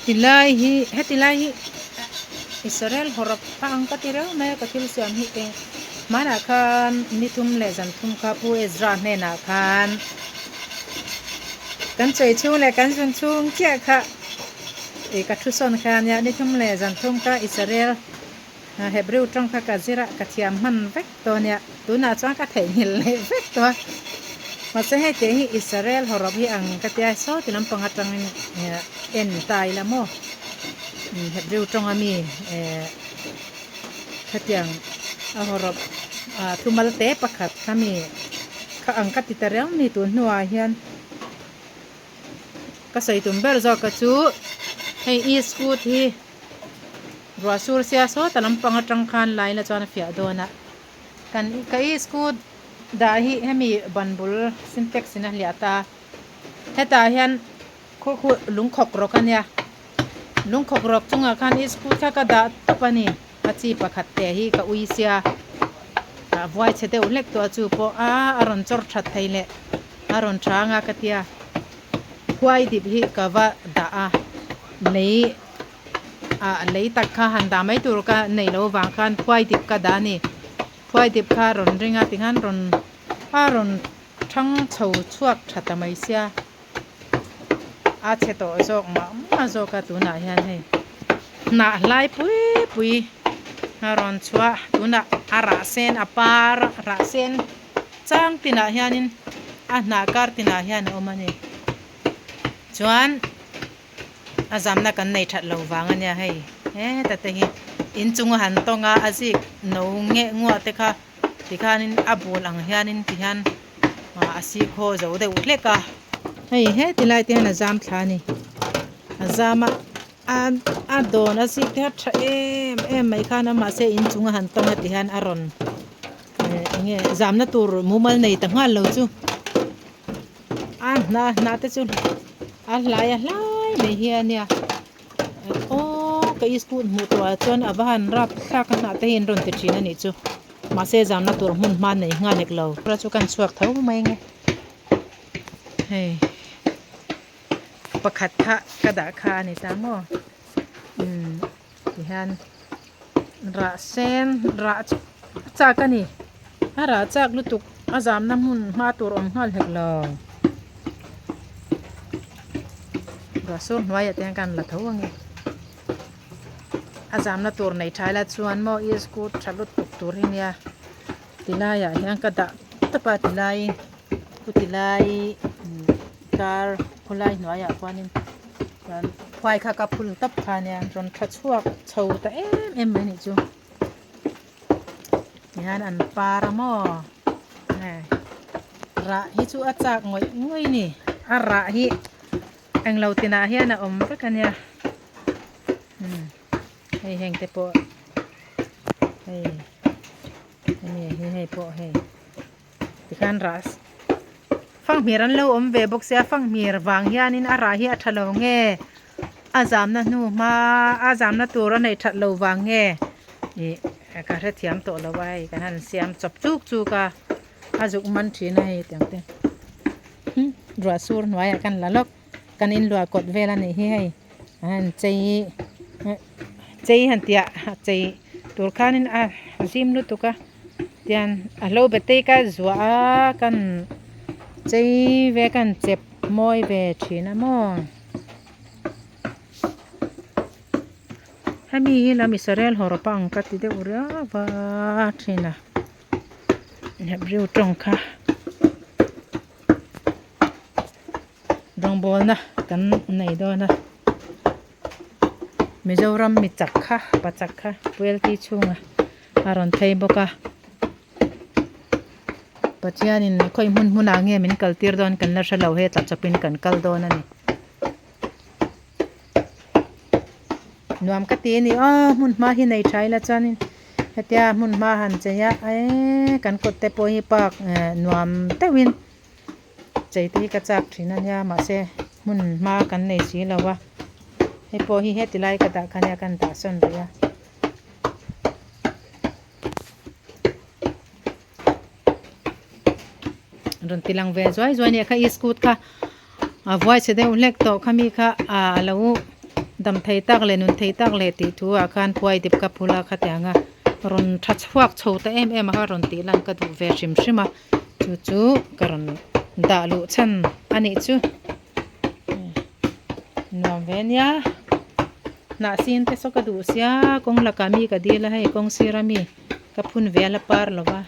Tilai hi heti lai hi Israel hawrawp a ang ka ti reuh mai a ka thil siam hi eng hmanah khan ni thum leh zan thum kha Pu Ezra hnenah khan kan chawi chhung leh kan zun chhung chiah kha ih ka thu sawn kha ania ni thum leh zan thum kha Israel Hebrew tawng kha ka zir a ka thiam hman vek tawh ania tunah chuan ka theihnghilh leh vek tawh a mahse hei tih hi Israel hawrawp hi ang ka tia saw ti lampang atangin en ta ila maw Hebrew tawng ami eh khatiang a hawrawp ah thumal te pakhat kha mi kha ang ka ti ta reng ni tun hnuah hian. Ka sawi tum ber zawk ka chu hei e scoot hi ruah sur sia sawta lampang atang khan lai la chuan a fiah dawn a kan ka e scoot dah hi hemi ban bul sintex in a hliah ta hetah hian khu khu lung khawk rawk a nia lung khawk rawk chungah khan e scoot kha ka dah tawp a ni a chi pakhat te hi ka ui sia ah vuai chhe deuh hlek tawh a chu pawh a a rawn chawr that thei leh. A rawn chang a ka tia khuai dip hi ka va dah a lei ah lei tak kha han dah mai tur ka nei lo vang khan khuai dip ka dah a ni khuai dip kha a rawn ring a tikhan rawn a rawn thang chho chhuak tha ta mai sia a chhe tawh zawk mah mah zawk a tunah hian hei hnah hlai pui pui a rawn chhuah tunah a rah sen a par rah sen. Chang tinah hianin a hnah kar tinah hian a awm a ni. Chuan a zamna kan nei that lo vang a nia hei heta te hi inchung a han tawng a a zik no ngeh nguah te kha tikhanin a bul ang hianin tihian a sikhaw zo deuh hlek a. Hei heti lai te hian a zam thla a ni a zam a a dawn a zik te kha tha em em mai khan a mahse inchung a han tawng a tihian a rawn. Enge zamna tur mumal nei ta nghal lo chu a hnah hnah te chu a hlai a hlai mai hi a nia aw ka school hmuh tawh ah chuan a va han rap thlak a hnah te hi an rawn ti thin a nih chu mahse zamna tur hmun hma nei nghal hek lo chu kan chhuak tho mai nge hei pakhat kha ka dah kha a ni ta maw umm tihian. Rah sen rah chak a ni a rah chak lutuk a zamna hmun hma tur awm nghal hek lo ruah sur hnuaiah te hian kan la tho ang e a zamna tur nei tha ila chuan maw e scooty tha lutuk tur hi nia tilaiah hian ka dah tawp a tilai chu tilai car khawlai hnuaiah khuanin chuan khuai kha ka phul tawp kha ania rawn tha chhuak chho ta em em mai anih chu tihian an par a maw hei rah hi chu a chak ngawih ngawih a ni a rah hi englo tinah hian a awm vek ania umm hei heng te pawh hei hemi hi hei pawh hei. Tikhan rah fanghmir an lo awm ve bawk sia fanghmir vang hianin a rah hi a tha lo nge a zamna hnu hma a zamna tur a neih that lo vang nge ih ka hrethiam tawh lo a hei kan han siam chawp chuk chuk a a zuk man thin a hei tiang te ruah sur hnuaiah kan la lawk kan inluah kawt vel a nih hi hei an han chei chei han tih ah chei tur khanin a zim lutuk a tian a hlo be te ka zuah a kan chei ve kan chep mawi ve thin a maw hemi hi lam Israel hawrawp a ang ka ti deuh riau va thin a Hebrew tawng kha. Rawngbawlna kan nei dawn a Mizoram mi chak kha pa chak kha Puelti chhunga a rawn phei bawk a Pathianin khawi hmun hmunah nge min kal tir dawn kan la hre lo he tla chawpin kan kal dawn a ni nuam ka ti a ni aw hmun hma hi nei tha ila chuanin hetia hmun hma han chei a eee kan kawt te pawh hi park nuam deuhin. Chei te hi ka chak thin a nia mahse hmun hma kan nei si lo a hei pawh hi heti lai ka dah kha nia kan dah sawn rih a. Rawn ti lang ve zuai zuai a nia kha e scooty kha a vuai chhe deuh hlek tawh kha mi kha a lo. Dam thei tak leh nun thei tak leh tih thu ah khan phuai dip ka phul a khatianga rawn tha chhuak chho ta em em a kha rawn tih lan ka duh ve hrim hrim a chu chu ka rawn dah luh chhan a nih chu nuam ve nia hnah sin te saw ka duh sia kawng lakah mi ka dil a hei kawng sir ami ka phun ve a la par lo va.